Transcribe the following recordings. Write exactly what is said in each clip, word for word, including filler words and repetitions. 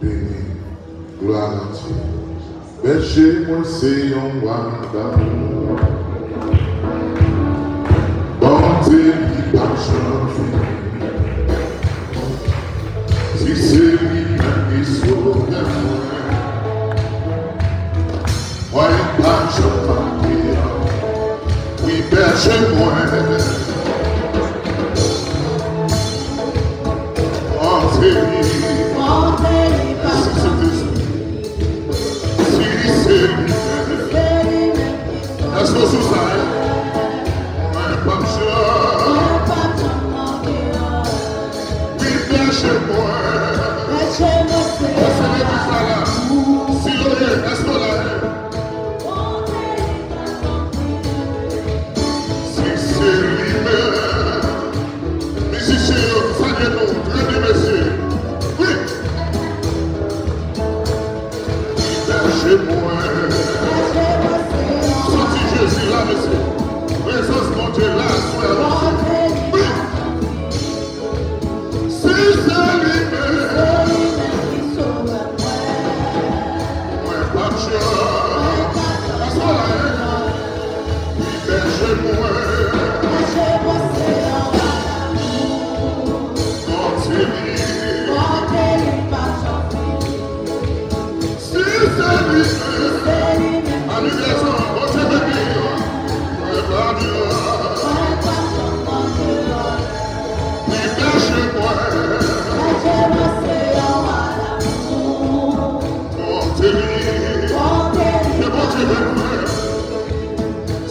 Beni. Glwa a Dye. Bèje mwen se yon wa damou. Bondye li pa janm fini. Si se li menm ki sovè mwen, mwen p ap janm manke anyen. Wi, bèje mwen. Monte li. Monte li, pa. Si se li. Si se li menm. Èske w sou sa, wi? Mwen p ap janm. Wi, bèje mwen. Pase legliz la la. Si w ye, èske w la, wi? Si se li menm. Mizisyen yo, salye nou. Trè byen, mesye. Wi. Bèje mwen. Santi Jezi la, mesye. Prezans Bondye la, aswè a, mesye. Wi. Si se li menm, mwen p ap janm. Aswè la, wi, bèje mwen. Monte li. Si se li menm. Ani rezon, Bondye beni. Mwen p ap janm. Li bèje mwen. Monte li. Ke Bondye beni mwen.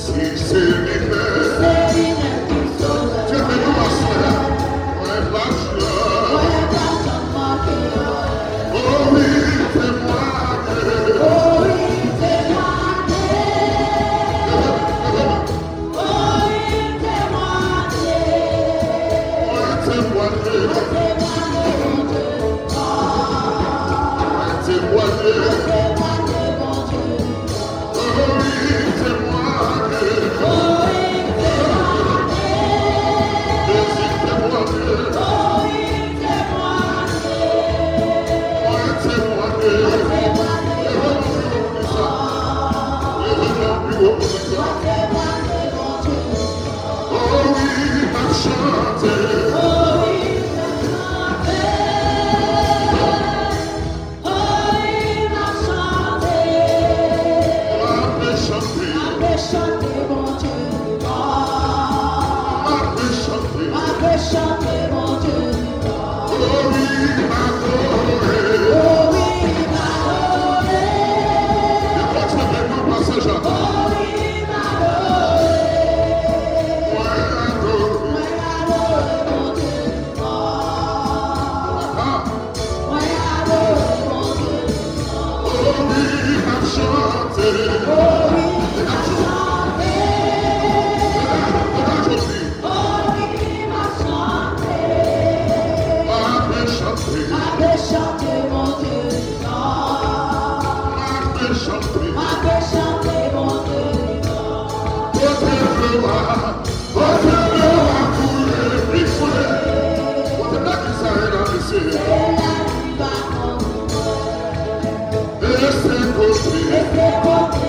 Si se li menm. Dye beni w aswè a. Mwen p ap janm. O wi, temwanye. O wi, temwanye. O wi, temwanye. Mwen temwanye. Mwen temwanye Bondye. Mwen temwanye. O wi, temwanye. O wi, temwanye. Jezi temwanye. O wi, temwanye. Mwen temwanye. Leve nan pi wo pou sa. Leve nan pi wo pou sa. O wi, m ap chante. O wi, m ap chante. O wi, m ap chante. M ap chante. M ap chante Bondye. M ap chante. M ap chante Bondye. O wi, m adore. O wi, m adore. Bondye beni w, pastè Jean. O wi, m adore. Mwen adore. Mwen adore Bondye. Ah. Mwen adore Bondye. O wi, m ap chante. O wi, m ap chante. Mwen adore Bondye. O wi, m ap chante. M ap chante. M ap chante Bondye. M ap chante. M ap chante Bondye. Pote glwa. Pote glwa pou li, wi, frè. Pote glwa ki sa e la, mesye. E se kote. E se kote.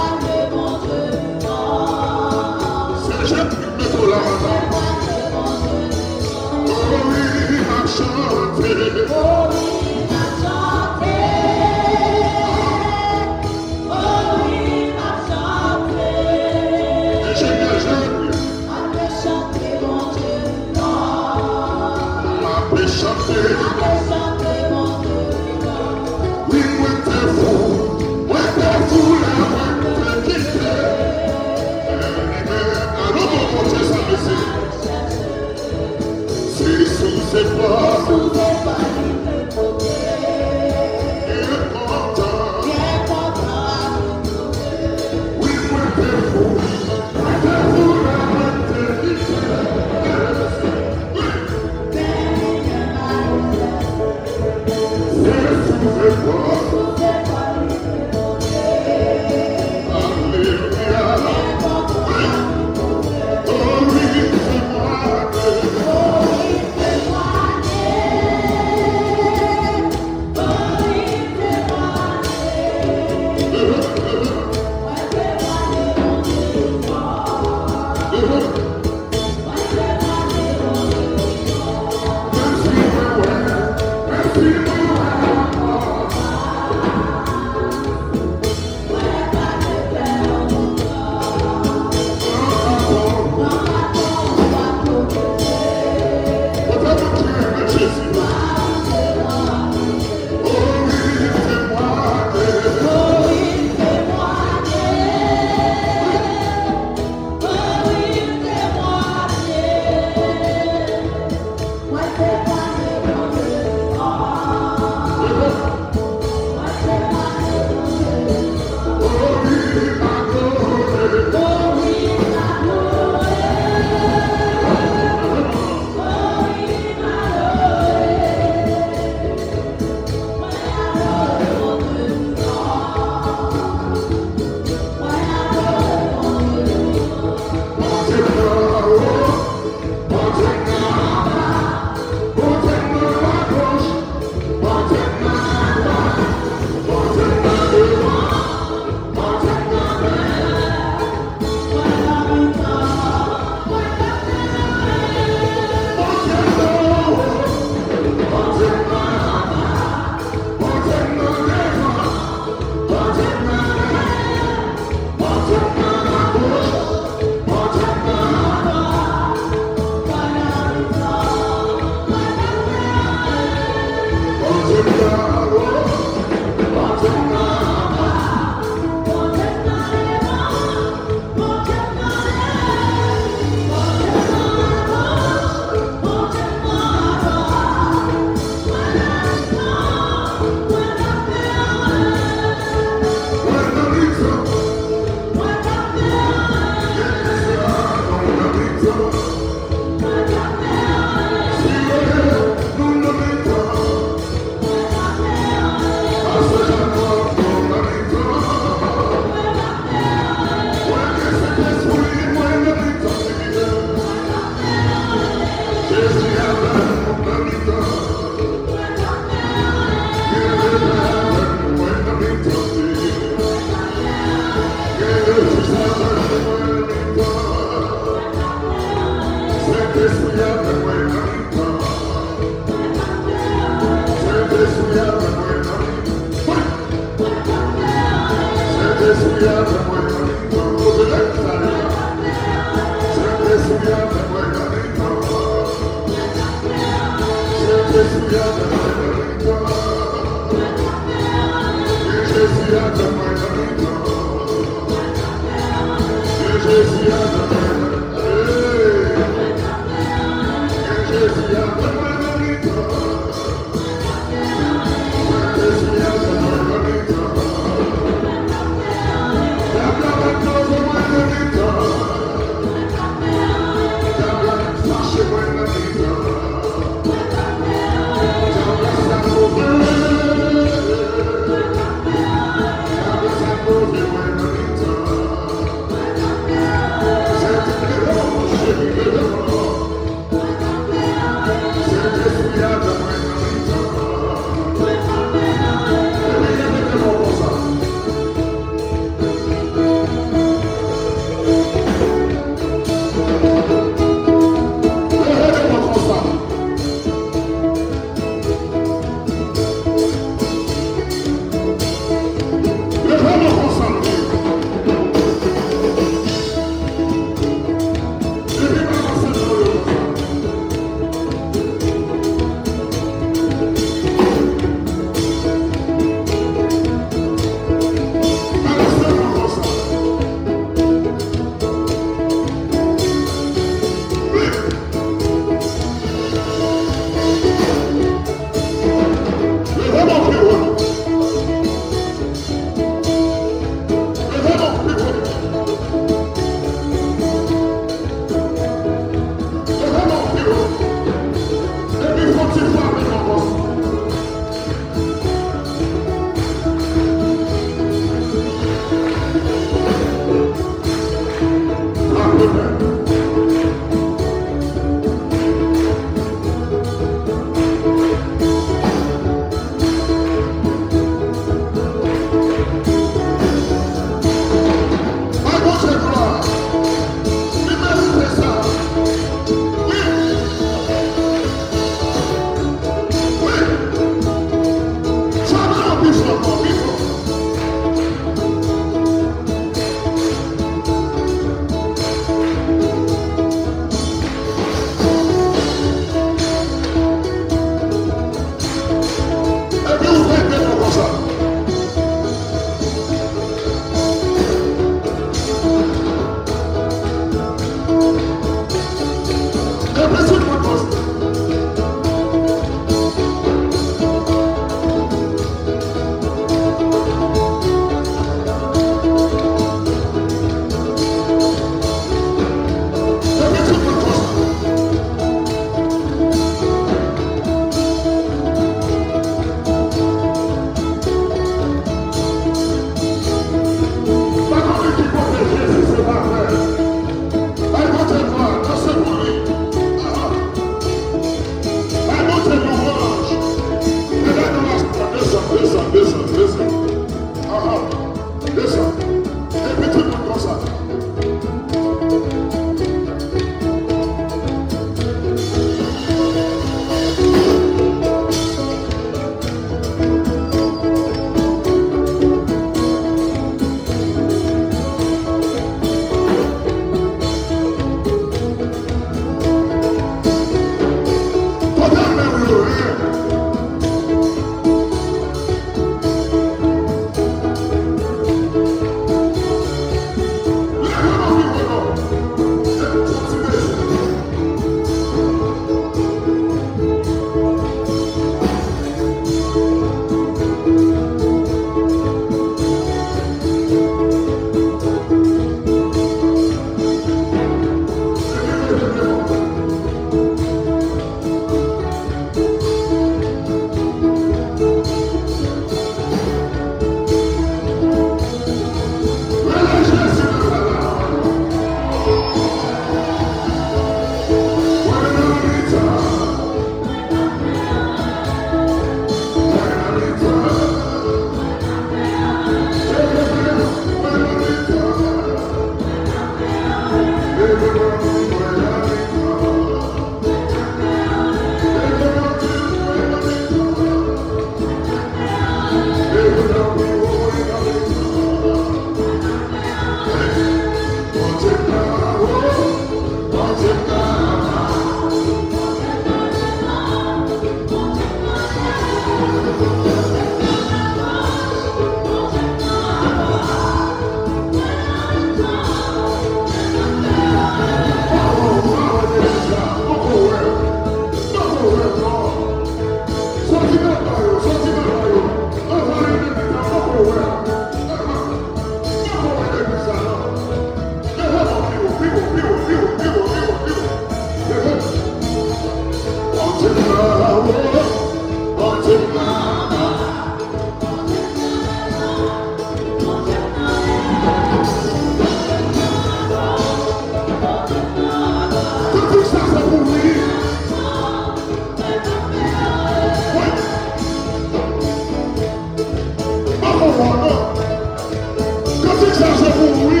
Kantik sa se pou ou, wi.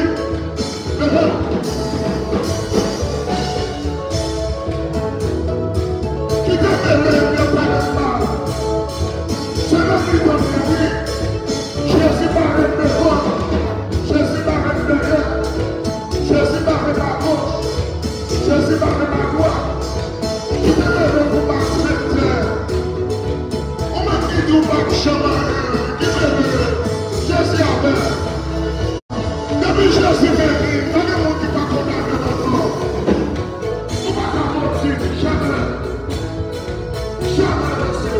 Kite mele yo parèt la. Se nan mitan yo, wi. Jezi parèt devan. Jezi parèt dèyè. Jezi parèt agoch. Jezi parèt adwat. Kite mele pou mache tè. Ou menm ki di w p ap janm ale, kite mele. Jezi avè w. Depi Jezi vini, pa gen moun ki pa kondane nan non. Ou pa ka modi, jamè. Jamè, mesye.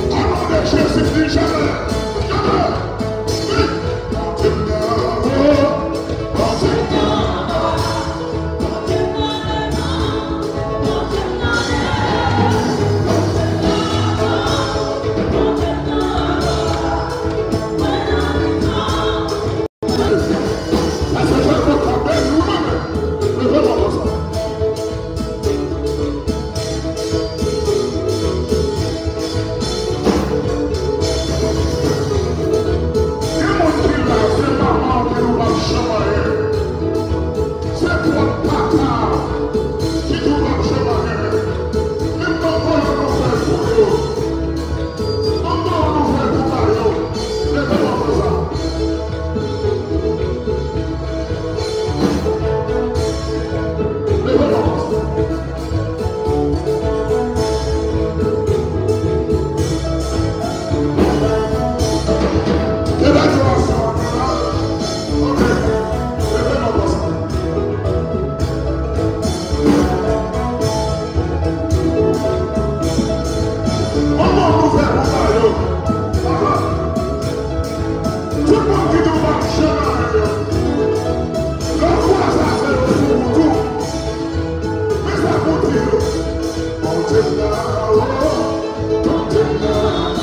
O non de Jezi, di jamè. Jamè. Wi. Bondye m nan, oh, Bondye m nan. Gen moun ki la, se manman w ki di w p ap janm anyen. Se pwòp papa w ki di w p ap janm anyen. Men m ban w yon nouvèl pou yo. M ban w yon nouvèl pou ba yo. Leve lòt bò sa. Leve lòt bò sa. Tout moun ki di w p ap janm ale yo, lè w kwaze avè yo sou wout ou, men sa pou w di yo. Bondye m nan, oh, Bondye m nan.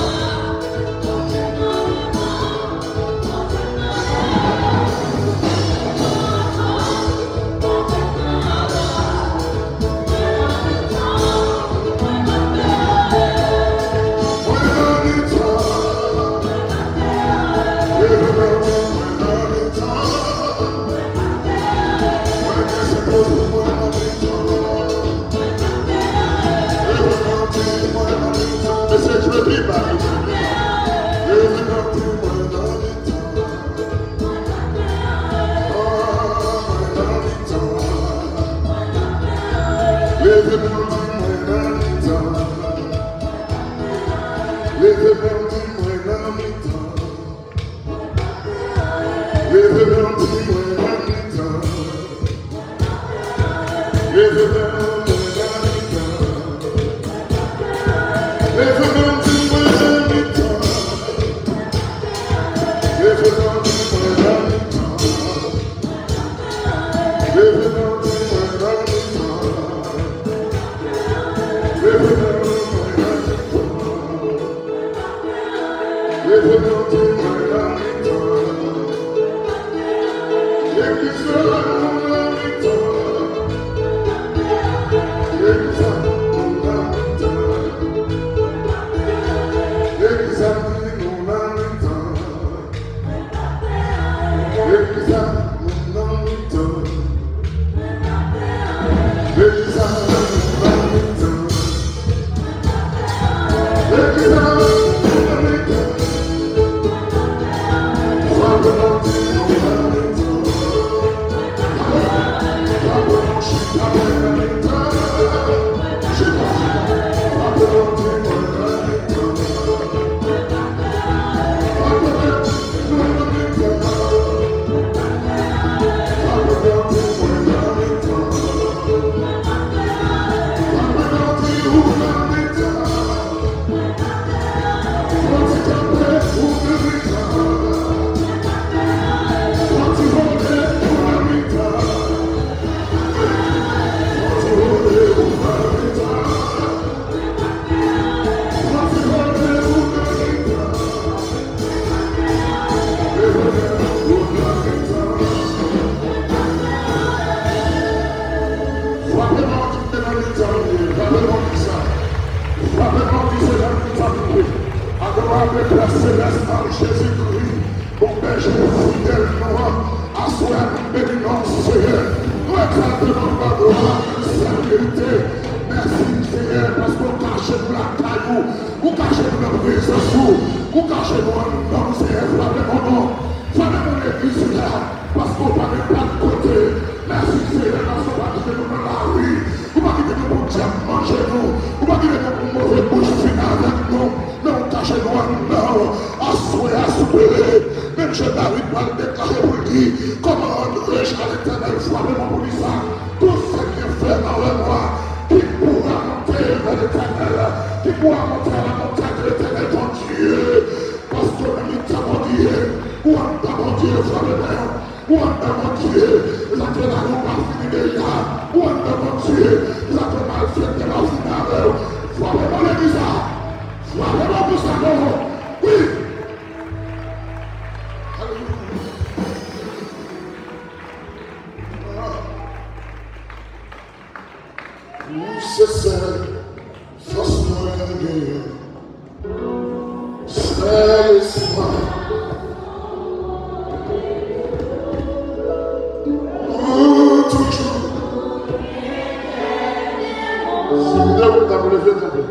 Leve men w, di mwen nan mitan. Leve men w, di mwen nan mitan. Leve men w, di mwen nan mitan. Leve men w, di mwen nan mitan. Leve men w, di mwen nan mitan. Leve men w, di mwen nan mitan. Leve men w, di mwen nan mitan. Leve men w, di mwen nan mitan. Leve men w, di mwen nan mitan. Legliz la, nou nan mitan. Legliz la, nou nan mitan. Legliz la, nou nan mitan. Frape nan kite nan mitan li ye. Frape nan kisa? Frape nan kise nan mitan li ye. Adorable Pè Selès, an Jezikri, bon bèje fidèl nou an, aswè a nou beni non w, Seyè. Nou egzalte non w, ba glwa, sèl verite. Mèsi, Seyè, paske w kache nou lakay ou, ou kache nou nan prezans ou, ou kache nou anndan w, Seyè. Frape nan non, frape nan legliz la. Paske w pa gen pa kote. Mèsi, Seyè, paske w pa kite nou nan lari. Ou pa kite nou pou dyab manje nou. Ou pa kite nou pou move bouch fini avèk nou. Men ou kache nou anndan w. Aswè a, si w vle, menm jan David pral deklare pou l di, kòman rann rich a Letènèl, frape mwen pou li sa. Tout ce qui est fait dans les nuages, qui pourra monter vers l'Éternel, qui pourra monter à la montagne de l'Éternel ton Dieu. Paske w nan mitan Bondye, ou anndan Bondye, frape men w. Ou anndan Bondye, sa ke lari w pa fini deja. Ou anndan Bondye, sa ke malfektè pa fini avè w. Frape nan legliz la. Frape nan pou sa non. Wi. Alelouya. Ou se sèl fòs mwen genyen. Sèl espwa. Ou toujou. Si m te ou, m t ap leve kanpe.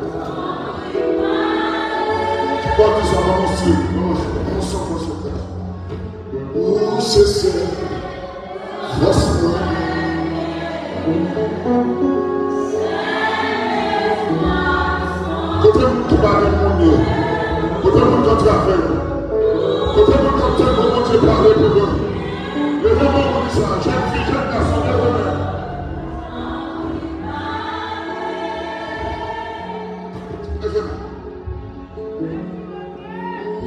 Ki bò di sa, ban m yon siy, ban m yon, ban m yon son, ban m yon son. Ou se sèl fòs mwen. Kote moun ki pa gen moun yo? Kote moun k ap travay yo? Kote moun k ap tann pou Bondye pale pou yo? Leve men w pou di sa. Jèn fi, jèn gason, leve men w. Leve men w.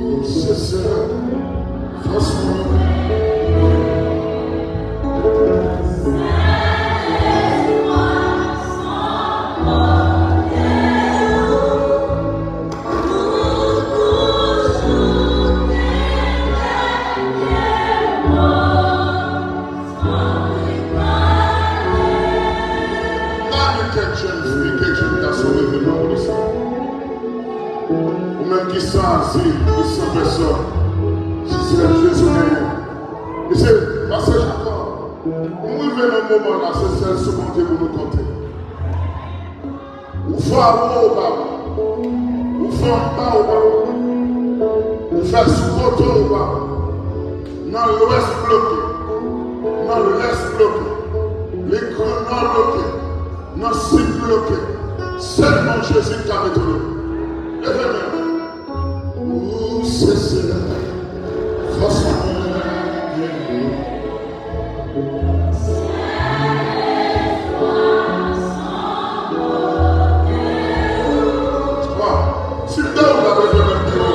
Ou se sèl fòs mwen. Mande kèk jèn fi, kèk jèn gason leve men pou li sa. Ou menm ki san azil, ki san pèsòn, se sèl Jezi w genyen. E se, pastè Jakòb, nou rive nan moman la, se sèl sou Bondye pou nou konte. Ou fè anwo, ou pa bon. Ou fè anba, ou pa bon. Ou fè sou kote, ou pa bon. Nan lwès bloke. Nan lès bloke. Lekrennò bloke. Nan sid bloke. Sèlman Jezi k ka mete l. Leve men w. Ou se sèl fòs mwen. Twa. Si m te ou, m t ap leve men m pi wo.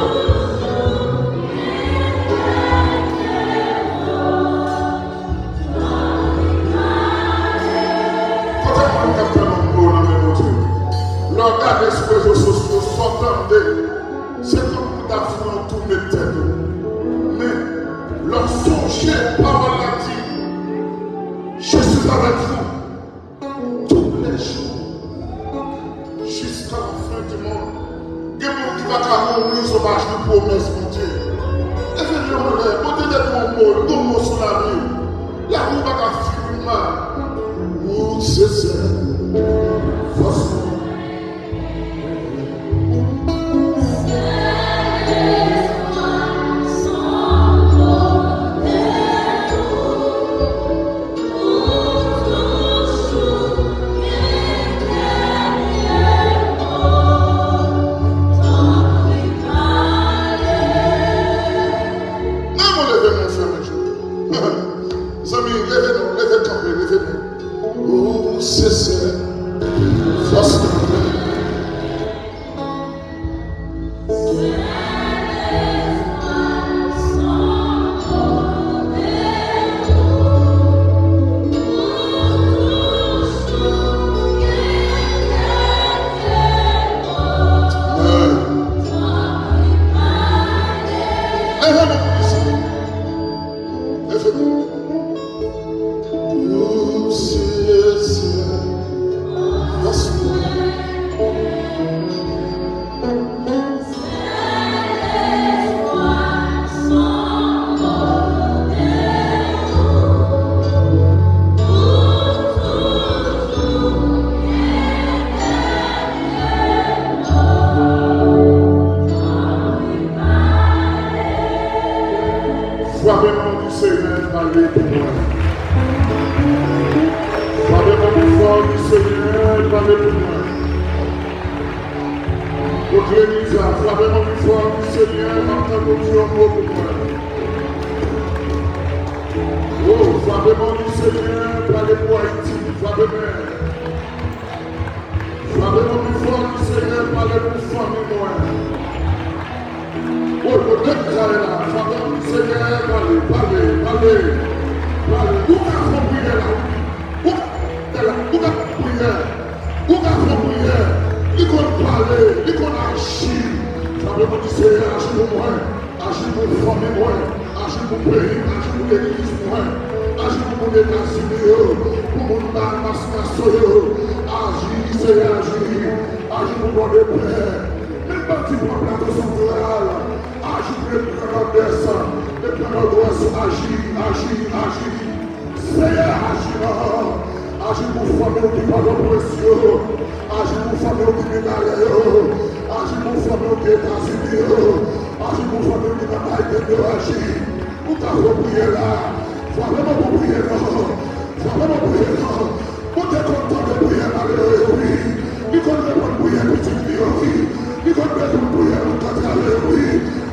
Kote moun k ap tann yon mo nan men Bondye? Lè w gade sou rezo sosyo, sa w tande, se tankou w ta fè yon tounen tèt ou. Men, lè w sonje pawòl la di, Je suis avec vous tous les jours, jusqu'à la fin du monde. Gen moun ki pa ka mobilize w pa jwenn pwomès Bondye. Leve men w anlè, Bondye te di yon mo, li gen yon mo sou lavi w. Lavi w pa ka fini mal. Ou se sèl fòs mwen. Sensè, fòs mwen. Frape men w, di, Senyè, pale pou mwen. Frape men w pi fò, di, Senyè, pale pou mwen. Kot legliz la, frape men w pi fò, di, Senyè, m ap tann ou di yon mo pou mwen. O, frape men w, di, Senyè, pale pou Ayiti, frape men. Frape men w pi fò, di, Senyè, pale pou fanmi mwen. O, yo te kay la, frape men w, di, Senyè, pale, pale, pale, pale. Ou ka fè priyè la, wi. Ou ka fè priyè la, ou ka fè priyè. Ou ka fè priyè. Li konn pale, li konn aji. Frape men w, di, Senyè, aji pou mwen. Aji pou fanmi mwen, aji pou peyi m, aji pou legliz mwen, aji pou moun Etazini yo, pou moun Bahamas, Nassau yo. Aji, Senyè, aji, aji pou Pòdepè. Menm bandi pran Plato Santral, aji pou Nòdès, Nòdwès, aji, aji, aji. Senyè, aji non. Aji pou fanmi w ki Pòtoprens yo. Aji pou fanmi w ki Mibalè yo. Aji pou fanmi w ki Etazini yo. Aji pou fanmi w ki nan Biden yo. Aji. Ou ka fè priyè la. Frape men w pou priyè non. Frape men w pou priyè non. Bondye konn tande priyè malere yo, wi. Li konn reponn priyè pitit li yo, wi. Li konn reponn priyè moun k antrave yo, wi.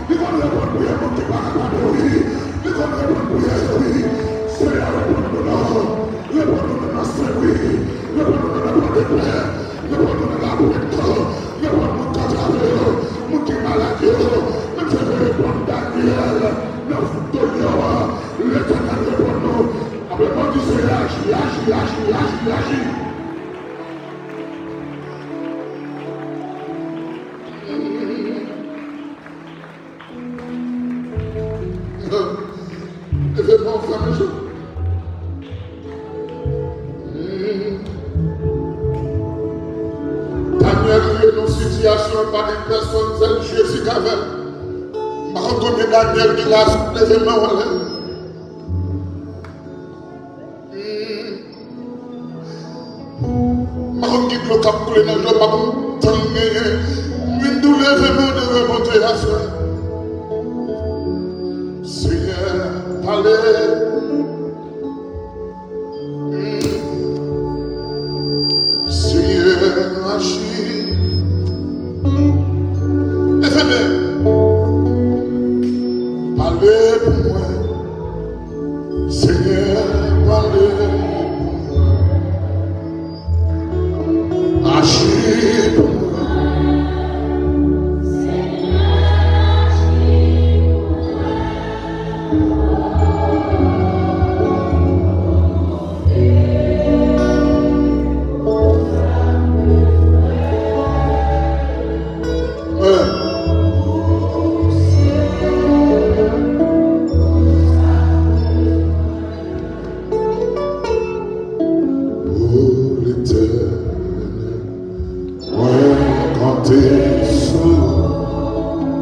Li konn reponn priyè moun ki pa kapab yo, wi. Li konn reponn priyè yo, wi. Senyè, reponn nou non. Reponn nou nan Senpri. Reponn nou nan Pòdepè. Reponn nou nan Lapwent. Reponn moun k antrave yo. Moun ki malad yo. Menm jan w te reponn Danyèl nan fou tonyon an. Letènèl reponn nou. Apre mwen di Senyè aji, aji, aji, aji, aji. Leve men w, frè m, jou. Danyèl rive nan sitiyasyon, pa gen pèsonn, sèl Jezi k avè l. M pa konn konbyen Danyèl ki la, leve men w anlè. M pa konn ki dlo k ap koule nan je w, m pa konn tan m genyen. M vin tou leve men w devan Bondye aswè. Senyè, pale. Senyè, aji. Leve men. Pale pou mwen. Senyè, pale pou mwen. Aji pou mwen. O Letènèl, mwen konte sou ou.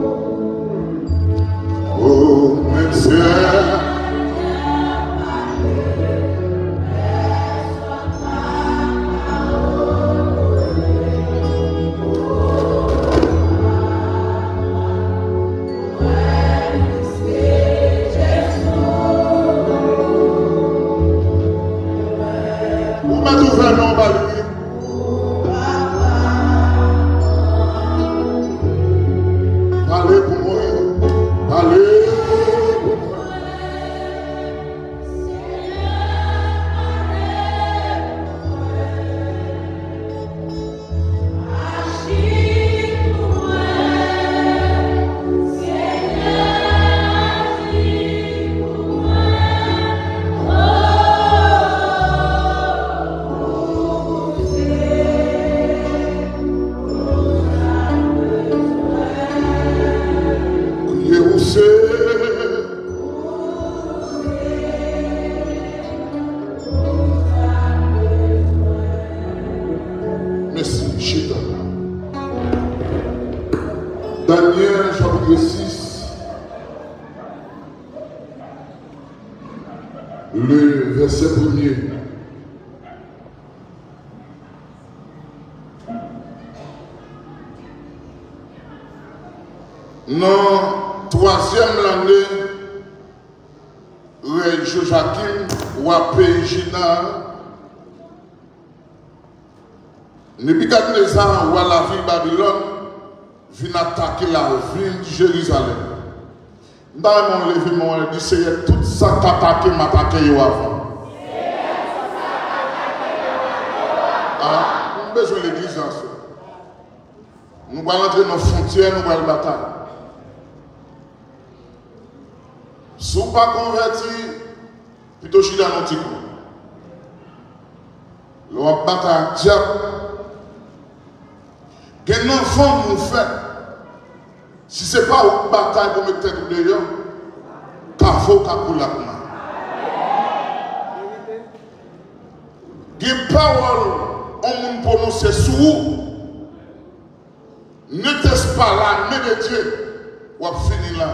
O, menm si Ou mèt ouvè men w ba li, wi. Pale pou mwen. Pale pou mwen. Senyè, pale pou mwen. Sis, le verset premier. Nan twazyèm lane rèy Joyakim, wa peyi Jida a, Nebikadneza, wa lavil Babilòn, vin atake lavil Jerizalèm. M ta renmen w leve men w, di, Seyè, tout sa k atake m, atake yo avan. Ah, m bezwen legliz la aswè. Nou pral antre nan fwontyè, nou pral batay. Si w pa konvèti, pito chita nan ti kwen. Lè w ap batay ak dyab, gen nan fanm ou fèt. Si se pa ou k batay pou met tèt ou deyò, kafou ka koule ak may. Gen pawòl yon moun pwononse sou ou, N'était-ce pas l'armée de Dieu, w ap fini la.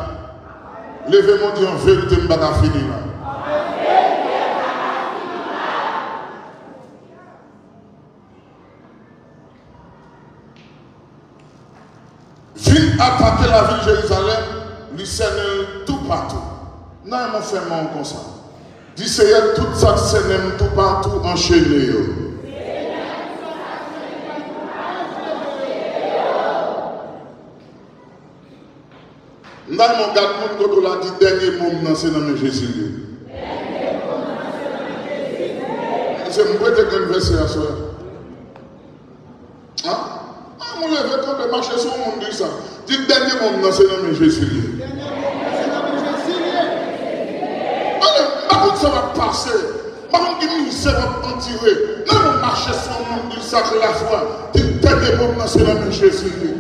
Leve men w, di, an verite, m pa ka fini la. Vin atake lavil Jerizalèm, li sènen l toupatou. Nan yon fè men w konsa. Di, Seyè, tout sa k sènen m toupatou, anchene yo. M ta renmen w gad moun kote w la, di, dènye mo m nan se nan men Jezi l ye. Se m prete grenn vèsè aswè a. An? An, moun leve kanpe, mache sou yon moun, di sa. Di, dènye mo m nan se nan men Jezi l ye. Dènye mo m nan se nan men Jezi l ye. Ann, m pa konn sa w ap pase. M pa konn ki mizè w ap andire. Nan yon mache sou yon moun, di sa ak lafwa. Di, dènye mo m nan se nan men Jezi l ye.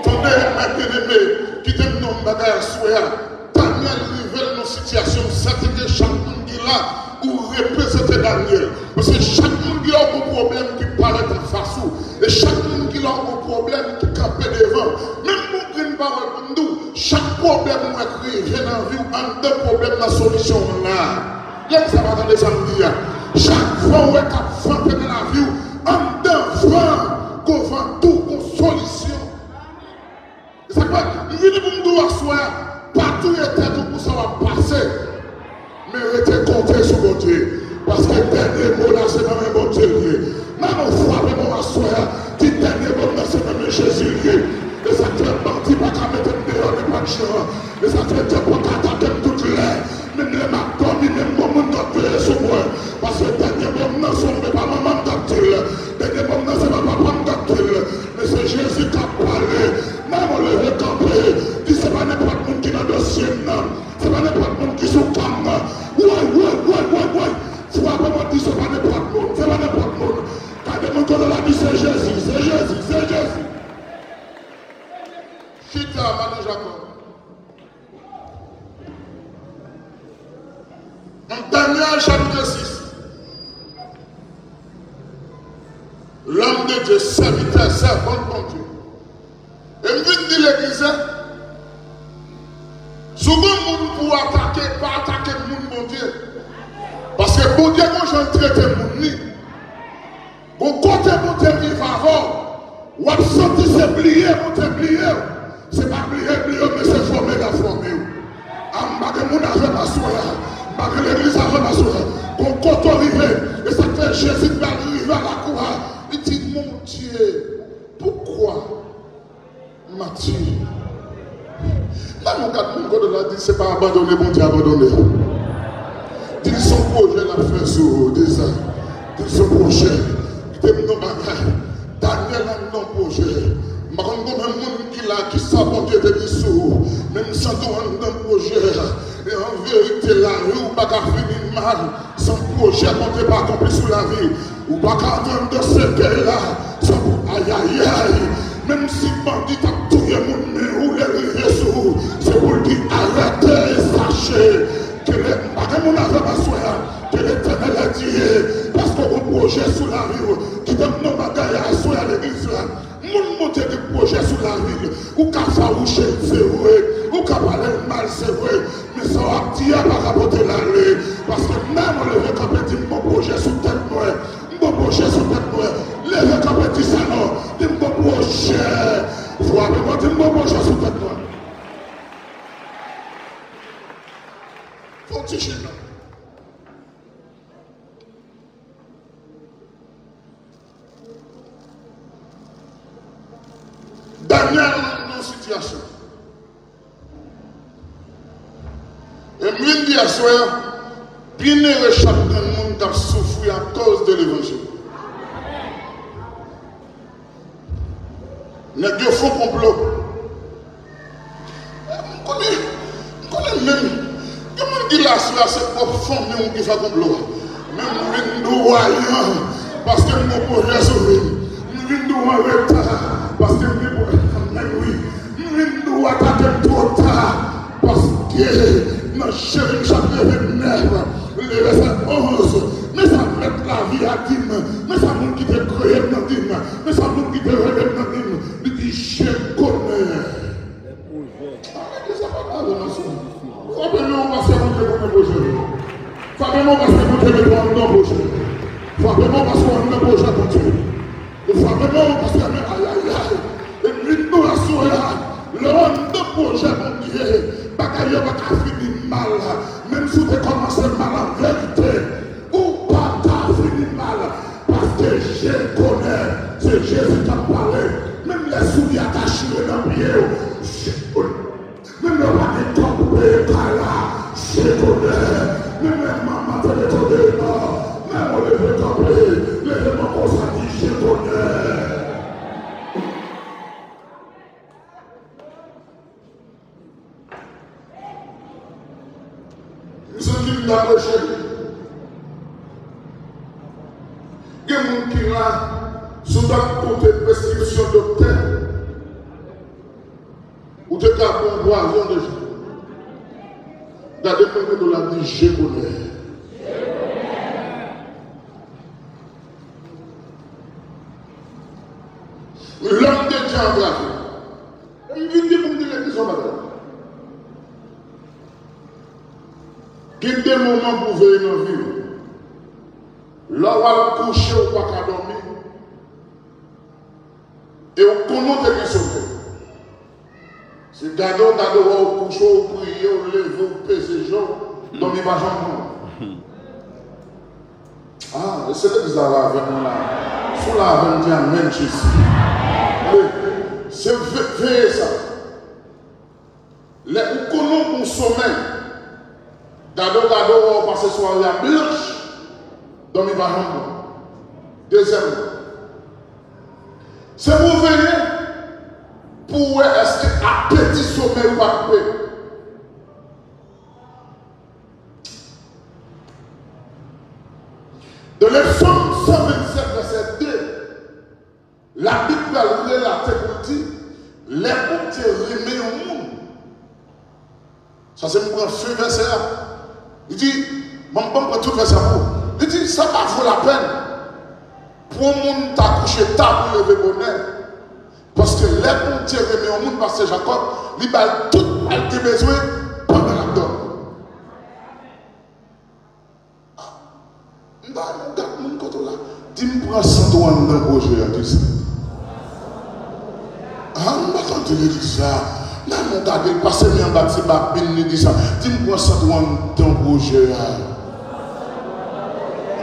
Tande, mè byeneme, kite m di w yon bagay aswè a. Danyèl rive l nan sitiyasyon, sètènke chak moun ki la, ou reprezante Danyèl. Paske chak moun ki la, ou gon pwoblèm ki parèt anfas ou. E chak moun ki la, ou gon pwoblèm ki kanpe devan. Menm bon grenn pawòl pou m di w, chak pwoblèm ou wè k rive nan vi w, anndan pwoblèm nan solisyon an la. Lè sa pa tande sa m di a. Chak van ou wè k ap vante nan lavi w, anndan van, gon van tou, gon solisyon. E sa k fè, m vini pou m di w aswè a, pa touye tèt ou pou sa w ap pase. Men rete konte sou Bondye. Paske dènye mo la se nan men Bondye l ye. Nan nou frape men w aswè a, di dènye mo m nan se nan men Jezi l ye. E sa k fè bandi pa ka mete m deyò nenpòt jan. E sa k fè djab pa ka atake m tout lè. Menm lè m ap dòmi, menm bon moun k ap veye sou mwen. Paske dènye mo m nan se yon papa manman m k ap di l. Dènye mo m nan se pa papa m k ap di l. Men se Jezi k ap pale. Nan yon leve kanpe. Di se pa nenpòt moun ki nan dosye m nan. Se pa nenpòt moun ki sou ka m nan. Woy, woy, woy, woy, woy. Frape mwen, di se pa nenpòt moun. Se pa nenpòt moun. Gade moun kote w la, di se Jezi, se Jezi, se Jezi. Chita, madan Jakòb. Nan Danyèl chapit sis, lòm de Dye, sèvitè, sèvant Bondye. E m vin di legliz la, si w gen moun pou w atake, pa atake moun Bondye. Paske Bondye gon jan l trete moun li. Gon kote Bondye rive avè w, w ap santi se bliye Bondye bliye w. Se pa bliye bliye w, men se fòme l ap fòme w. A, m pa gen moun avè m aswè a. M pa gen legliz avè m aswè a. Gon kote w rive, e sa k fè Jezi t pral rive a lakou a. Li di, Mon Dieu, pourquoi m'as-tu Nan yon kat moun kote w la, di se pa abandone Bondye abandone. Di l se yon pwojè l ap fè sou ou, di sa. Di l se yon pwojè. Kite m di w bagay. Danyèl anndan yon pwojè. M pa konn konbyen moun ki la, ki sa Bondye te di sou ou. Men m santi w anndan pwojè a. E an verite, lavi w pa ka fini mal san pwojè Bondye pa akonpli sou lavi w. Ou pa ka antre anndan sekèy la san pou ayayay. Menm si bandi t ap touye moun, men ou lè l rive sou ou, se pou l di arete e sache ke le, m pa gen moun avè m aswè a, ke Letènèl a di, paske w gon pwojè sou lavi w. Kite m di w bagay aswè a legliz la. Moun Bondye gen pwojè sou lavi l. Ou ka fawouche l, se vre. Ou ka pale l mal, se vre. Men sa w ap di a pa ka pote l ale. Paske menm w leve kanpe di m gon pwojè sou tèt mwen. M gon pwojè sou tèt mwen. Leve kanpe di sa non. Di m gon pwojè. Frape mwen, di m gon pwojè sou tèt mwen. Fè yon ti chita. Danyèl nan yon sitiyasyon. E m vin di aswè a, byenere chak grenn moun k ap soufri akoz de levanjil. Nèg yo fè konplo. M konnen, m konnen menm. Gen moun ki la aswè a, se pwòp fanmi w ki fè konplo a. Men m vin di w anyen, paske m gon pwojè sou vi m. M vin di w anreta, paske m gen pwojè. Men wi, m vin di w atake m twò ta, paske nan Jeremi chapit vennnèf, le vèsè onz, men sa mèt lavi a di m, men sa moun ki te kreye m nan di m, men sa moun ki te rele m nan di m, li di, je connais. Frape men w paske Bondye konnen pwojè w. Frape men w paske Bondye mete w anndan pwojè. Frape men w paske w anndan pwojè Bondye. Frape men w paske, men ayayay. E m vin di w aswè a, lè w anndan pwojè Bondye, bagay yo pa ka fini mal. Menm si w te kòmanse mal an verite, ou pa ka fini mal. Paske je connais, se Jezi k ap pale. Menm lè soulye a ta chire nan pye w, je connais. Menm lè w pa gen kòb pou peye kay la, je connais. Menm lè manman te mete w deyò, menm w leve kanpe, leve men w konsa di, je connais. M santi m ta preche. Gen moun ki la, si w t ap koute preskripsyon doktè, ou te ka pran pwazon deja. Gade moun ki do la di, je connais. L'homme de Dieu antrave. M vin di pou m di legliz yon bagay. Gen de moman pou w veye nan vi w. Lè w al kouche, ou pa ka dòmi. E w konnen w te gen somèy. Se gade w, gade w, ou kouche, ou priye, ou leve, ou peze je w, dòmi pa janm pran w. Ah, e se legliz la la avèk mwen la. Si w la avè m, di amèn, Jezi. Wi, se ve-, veye sa. Lè ou konnen w gon somèy, gade w, gade w, wè w pase sware a blanch, dòmi pa janm bon. Dezyèmman, se pou w veye pou w wè èske apeti somèy ou pa koupe. Dans le Psaume cent vingt-sept, verset deux, Labib pral relate pou l di, lè Bondye renmen yon moun, sa se m pran fen vèsè a. Li di, ban m, ban m pran tout vèsè a pou ou. Li di, sa pa vo lapèn pou yon moun ta kouche ta pou leve bonè. Paske lè Bondye renmen yon moun, pastè Jakòb, li ba l tout sa l gen bezwen pandan l ap dòmi. M ta renmen w gad moun kote w la. Di m, pran sant ou anndan pwojè a, di sa. Ah, m pa tande legliz la. M ta renmen w gade l, pase men anba ti babin li, di sa. Di m, pran sant ou anndan pwojè a.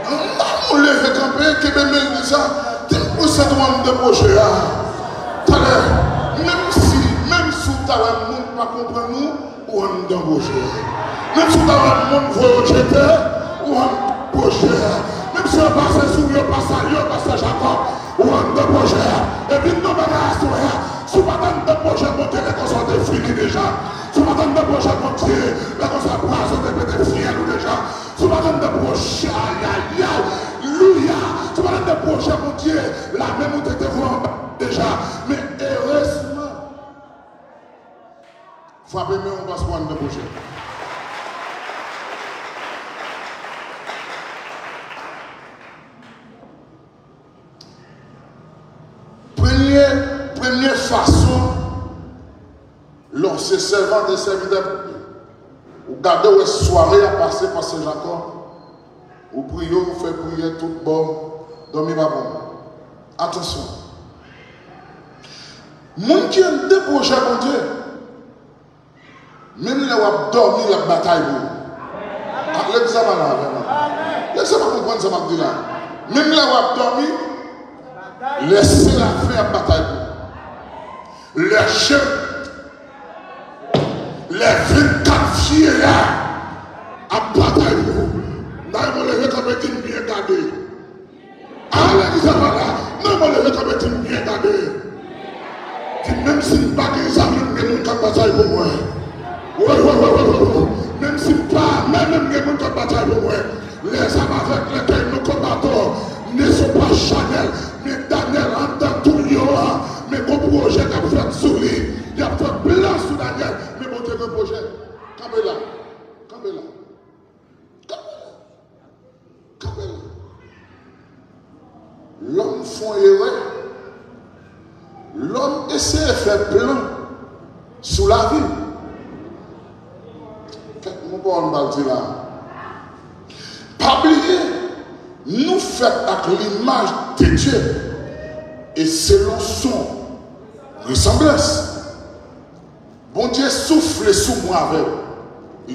M ta renmen w leve kanpe, kenbe men l, di sa. Di m, pran sant ou anndan pwojè a. Talè, menm si, menm si w ta wè moun pa konprann ou, ou anndan pwojè a. Menm si w ta wè moun voye w jete, ou anndan pwojè a. Menm si yo pase sou ou, yo pa salye w, pastè Jakòb, ou anndan pwojè a. Epi m di w bagay aswè a, si w pa t anndan pwojè Bondye, lè konsa w te fini deja. Si w pa t anndan pwojè Bondye, lè konsa pwazon te pete fyèl ou deja. Si w pa t anndan pwojè, ayayay, louya, si w pa t anndan pwojè Bondye, lame moute te voye anba deja. Men erezman, Frape men w paske w anndan pwojè. Premye, premye fason Se sèvant e sèvitè. Ou gade, ou wè sware a pase, pastè Jakòb. Ou priye, ou fè priyè tout bon. Dòmi pa bon. Atansyon. Moun ki anndan pwojè Bondye, menm lè w ap dòmi, l ap batay pou ou. Ak legliz la pa la avè mwen. Legliz la pa konprann sa m ap di la. Menm lè w ap dòmi, lè serafen ap batay pou ou. Lè chen, lè vennkat vyeya ap batay pou ou. Nan yon leve kanpe di m byen gade. A legliz la pa la. Non, mwen leve kanpe di m byen gade. Di, menm si m pa gen zam, menm gen moun k ap batay pou mwen. Wi, wi, wi, wi, wi, wi. Menm si m pa, menm, menm gen moun k ap batay pou mwen. Lèzam avèk lèkèl nou konbat, ne sont pas charnels, men Daniel anndan tou yo a, men gon pwojè k ap fèt sou li. Y ap fè plan sou Daniel, men Bondye gen pwojè. Kanpe la, kanpe la. Kanpe la. Kanpe la. Lòm fè yon erè. Lòm eseye fè plan sou lavi w. Kèk mo pawòl m pral di la. Pa bliye, nou fèt ak limaj de Dye e selon son resanblans. Bondye soufle sou mwen avè w.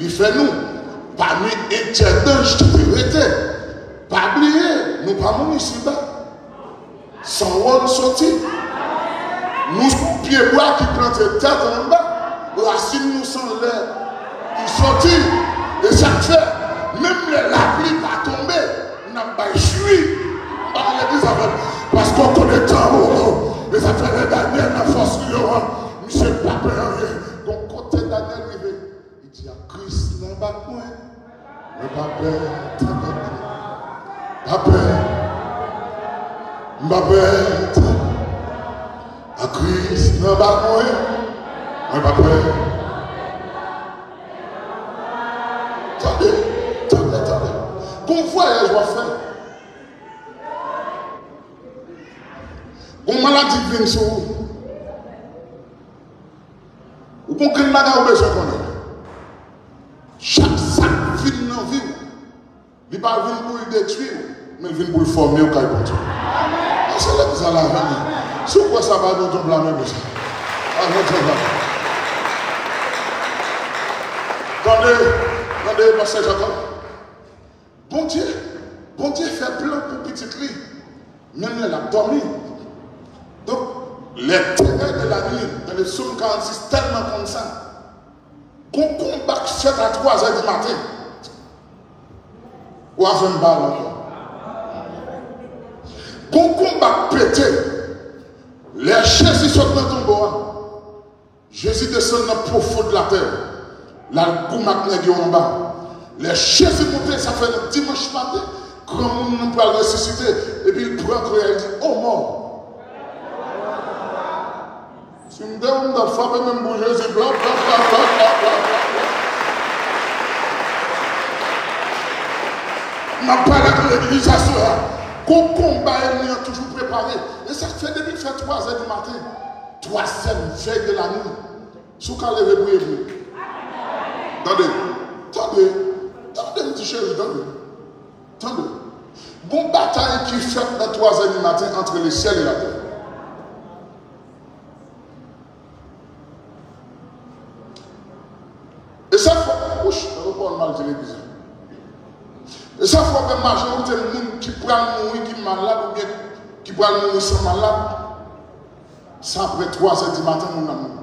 Li fè nou pami entyè danj ki te rete. Pa bliye, nou pa moun isiba. San wòl soti. Nou se yon pyebwa ki plante tèt anba. Rasin nou se anlè. Li soti. E sa k fè, menm lè lapli pa tonbe, n ap bay jwi. Ann legliz avè m. Paske w konnen tan ou. E sa fè lè Danyèl nan fòs li yo an, misye pa pè anyen. Gon kote Danyèl rive, li di, ak Kris nan bak mwen, mwen pa pè. Pa pè. M pa pè. Ak Kris nan bak mwen, mwen pa pè. Tande, tande, tande. Gon vwayaj w ap fè. Gon maladi k vin sou ou. Ou gon grenn bagay ou bezwen konnen. Chak sa k vin nan vi w, li pa vin pou l detwi w, men l vin pou l fòme w kay Bondye. Èske legliz la la avè m? Si w kwè sa, ba Bondye yon pla men konsa. Ba Bondye yon pla men. Tande, tande, pastè Jakòb. Bondye, Bondye fè plan pou pitit li, menm lè l ap dòmi. Donk, les terreurs de la nuit, dans le psaume quarante-six, tèlman konn sa. Gon konba k fèt a twazè di maten. Ou avè m pa la ankò. Gon konba k pete. Lè Jezi sot nan tonbo a, Jezi desann nan pwofon de latè. L al goumen ak nèg yo anba. Lè Jezi monte, sa fè nan dimanch maten, granmoun nan pral resisite, epi l pran kriyè, l di, "O mò!" Si m te ou, m t ap frape men m pou Jezi, plap, plap, plap. M ap pale ak legliz aswè a. Gon konba ènmi an toujou prepare. E sa k fè depi l fè twazè di maten, troisième veille de la nuit, si w ka leve priye pou li. Tande, tande, tande m di cheri, tande, tande. Gon batay ki fèt nan twazè di maten entre le ciel et la terre. E sa fè, wouch, nan pawòl mal di legliz la. E sa fè w wè majorite moun ki pral mouri, ki malad oubyen ki pral mouri san malad, se apre twazè di maten moun nan mouri.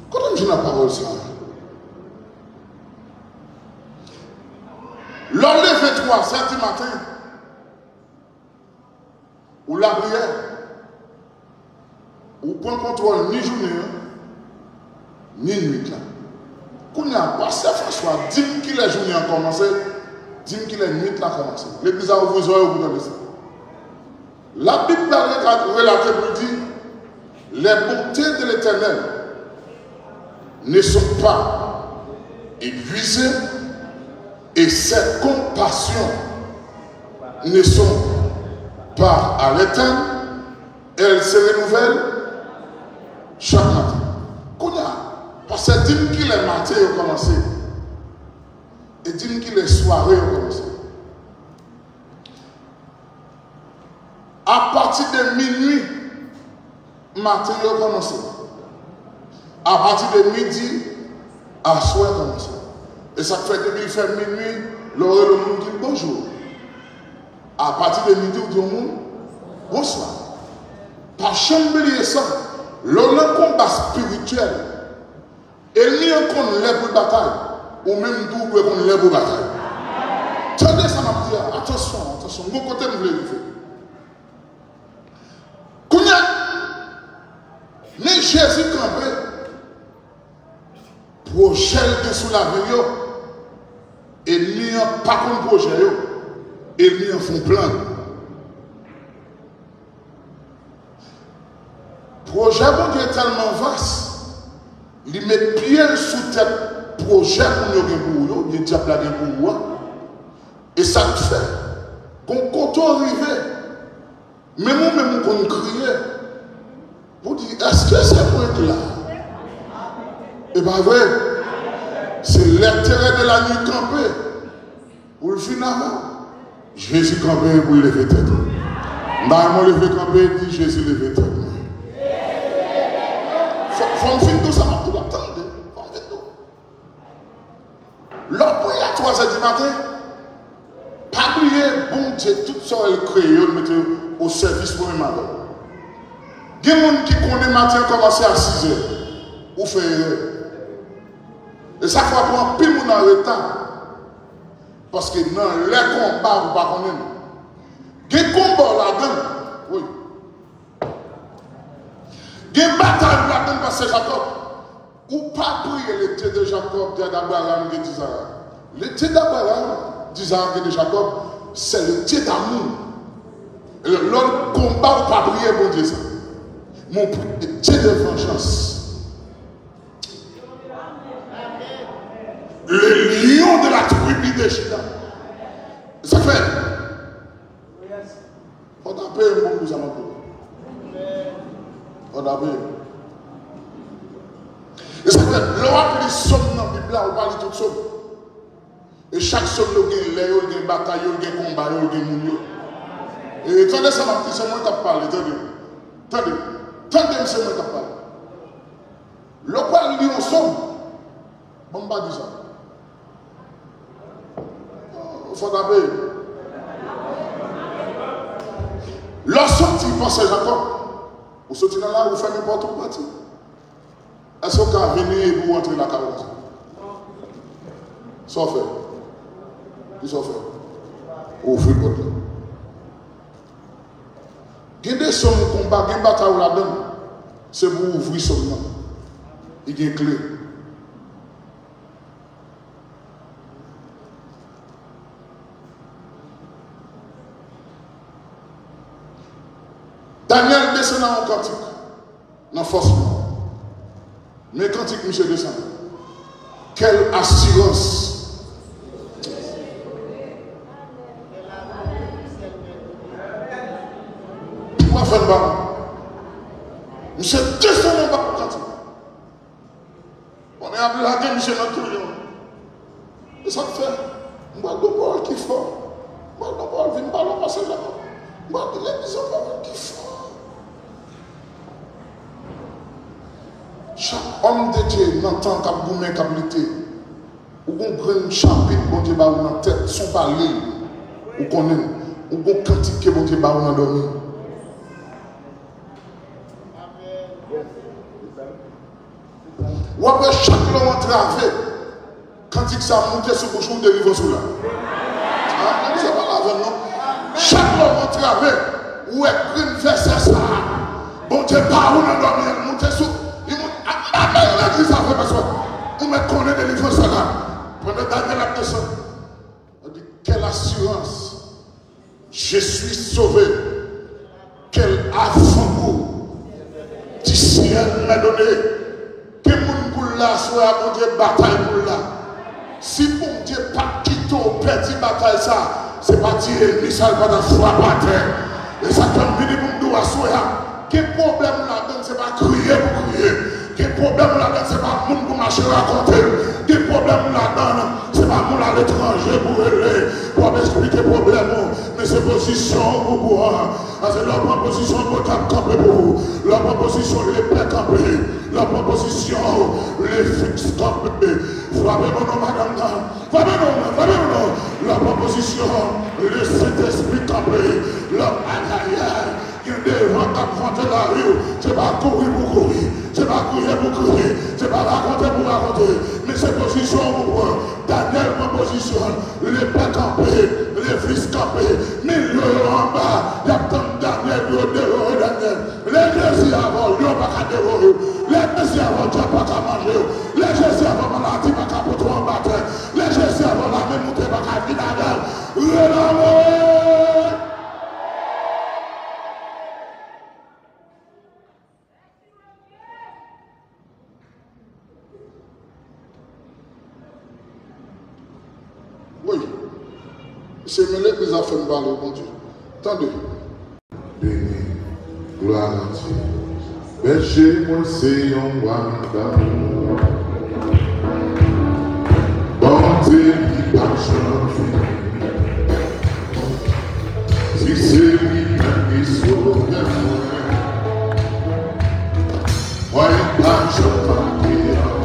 Kote m jwenn pawòl sa a? Lè w leve twazè di maten, ou lapriyè, ou pran kontwòl ni jounen an, ni nwit la. Kounye a, pastè François, di m kilè jounen an kòmanse, di m kilè nwit la kòmanse. Legliz la ouvri zòrèy yo pou tande sa. Labib pral rela-, relate pou l di, les bontés de l'Éternel ne sont pas épuisées et ses compassions ne sont pas à l'éteindre, elles se renouvellent chaque matin. Kounye a, pastè, di m kilè maten yo kòmanse, e di m kilè sware yo kòmanse. Apati de minui, maten yo kòmanse. Apati de midi, aswè kòmanse. E sa k fè depi l fè minui, lè w rele yon moun, di l bonjou. Apati de midi, ou di yon moun bonswa. Pa janm bliye sa. Lè w nan konba espirityèl, ènmi an konn lè pou l batay. Ou menm tou, ou dwe konn lè pou w batay. Tande sa m ap di a. Atansyon, atansyon. M gon kote m vle rive. Kounye a, men Jezi kanpe. Pwojè l gen sou lavi l yo, ènmi an pa konn pwojè yo. Ènmi an fè yon plan. Pwojè Bondye tèlman vas, li met pye l sou tèt pwojè moun yo gen pou ou yo, oubyen dyab la gen pou ou a. E sa k fè, gon kote w rive, menm ou menm ou konn kriye. Ou di, èske se mwen k la? E pa vre? Se lè terè de la nuit kanpe. Pou l fin avan, Jezi kanpe pou l leve tèt ou. M ta renmen w leve kanpe, di, Jezi leve tèt mwen. Fò, fò m fin di w sa m ap di w la, tande. Fò m fin di w. Lè w priye a twazè di maten, pa bliye Bondye, tout sa w wè l kreye yo, l mete yo o sèvis mwen menm avè w. Gen moun ki konnen maten an kòmanse a sizè, ou fè erè. E sa fè w ap pran anpil moun an reta. Paske nan lè konba, ou pa konnen l. Gen konba w ladan l. Wi. Gen batay w ladan l, pastè Jakòb. Ou pa priye le Dieu de Jacob, Dieu d'Abraham, Dieu d'Isaac. Le Dieu d'Abraham, d'Isaac et de Jacob, c'est le Dieu d'amour. Lè w konba, ou pa priye Bondye sa. Men w priye Dieu de vengeance. Le lion de la tribu de Juda. Sa fè. Fò w ta peye m pou m di sa m ap di w. Fò w ta peye m. E sa fè, lè w ap li sòm nan Bib la, ou pa li tout sòm. E chak sòm yo gen lè yo, gen batay yo, gen konba yo, gen moun yo. E tande sa m ap di, se mwen k ap pale, tande. Tande. Tande m, se mwen k ap pale. Lè w pral li yon sòm, bon, m pa di sa. Fò w ta peye. Lè w soti, pastè Jakòb, ou soti nan lari, ou fèmen pòt ou, ou pati. Èske w ka vini epi w antre lakay ou konsa? Sa w fè? Ki sa w fè? Ou ouvri pòt la. Gen de sòm konba, gen batay ou ladan l. Se pou w ouvri sòm nan. Li gen kle. Danyèl desann nan yon kantik nan fòs li. Men kantik misye desann. Quelle assurance! Ou pa fè l ba. Misye desann anba kantik. Konnen y ap lage misye nan touyon. E sa k fè, m pral di yon pawòl ki fò. M pral di yon pawòl, vin pale w pastè Jakòb. M pral di legliz yon pawòl ki fò. Chak òm de Dye nan tan k ap goumen, k ap lite, ou gon grenn chapit Bondye ba ou nan tèt, si w pa li l, ou konnen l. Ou gon kantik ke Bondye ba ou nan dòmi. W ap wè chak lè w antrave, kantik sa a moute sou bouch ou, delivrans ou la. A, se pa lavèm non. Chak lè w antrave, ou wè grenn vèsè sa a, Bondye ba ou nan dòmi an, moute sou, li moute, a, a, a, legliz sa fè pèsòn. Ou mèt konnen delivrans sa la. Pandan Danyèl ap desann, li di, quelle assurance! Je suis sauvé. Quel avant-goût du ciel m'est donné. Gen moun pou l la aswè a, Bondye batay pou l la. Si Bondye pa t kite w pèdi batay sa, se pa ti ènmi sa l pa t ap frape atè. E sa k fè m vini pou m di w aswè a, gen pwoblèm ou ladan l, se pa kriye pou kriye. Gen pwoblèm ou ladan l, se pa moun pou mache rakonte l. Gen pwoblèm ou ladan l, se pa moun aletranje pou rele, pou ap eksplike pwoblèm ou. Men se pozisyon ou pou pran. Paske lè w pran pozisyon, Bondye ap kanpe pou ou. Lè w pran pozisyon, lepè kanpe. Lè w pran pozisyon, lefiks kanpe. Frape non, non, madanm nan. Frape non, non, frape non, non. Lè w pran pozisyon, Lesentespri kanpe. Lè w atayè, gen de van k ap vante lari w. Se pa kouri pou kouri. Se pa kriye pou kriye. Se pa rakonte pou rakonte. Men se pozisyon ou pran. Danyèl pran pozisyon l. Lepè kanpe, lefiks kanpe, milyon yo anba, y ap tann Danyèl pou yo devore Danyèl. Lè Jezi avè w, lyon pa ka devore w. Lè Jezi avè w, dyab pa ka manje w. Lè Jezi avè w, maladi pa ka pote w anba tè. Lè Jezi avè w, lame moute pa ka vin avè w. Rele anmwe! Wi. Se men legliz ap fè m pale, Bondye. Tande. Beni. Glwa a Dye. Bèje mwen se yon wa damou. Bondye li pa janm fini. Si se li menm ki sovè mwen, mwen pa janm manke anyen.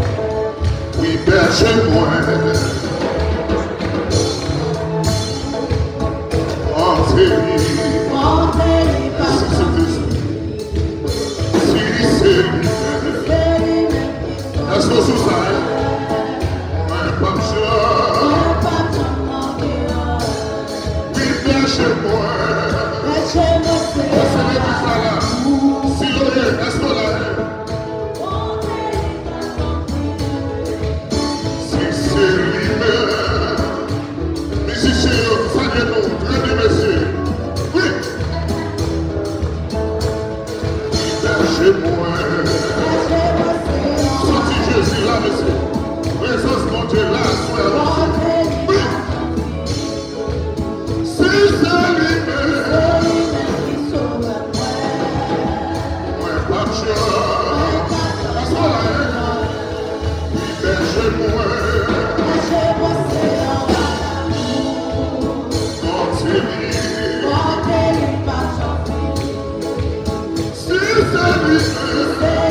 Wi, bèje mwen. Monte li. Monte li, pa si se te si se li menm. Èske w sou sa, wi? Mwen p ap janm. Wi, bèje mwen. Bèje mwen, Senyè. Èske legliz la la? Si nou ye, èske w la, wi? Si se li menm. Mizisyen yo, salye nou. Trè byen, mesye. Wi. Bèje mwen. Santi Jezi la, mesye. Prezans Bondye la, aswè a, mesye. Wi. Si se li menm. Mwen p ap janm. Aswè a, wi. Bèje mwen. Monte li. Si se li menm.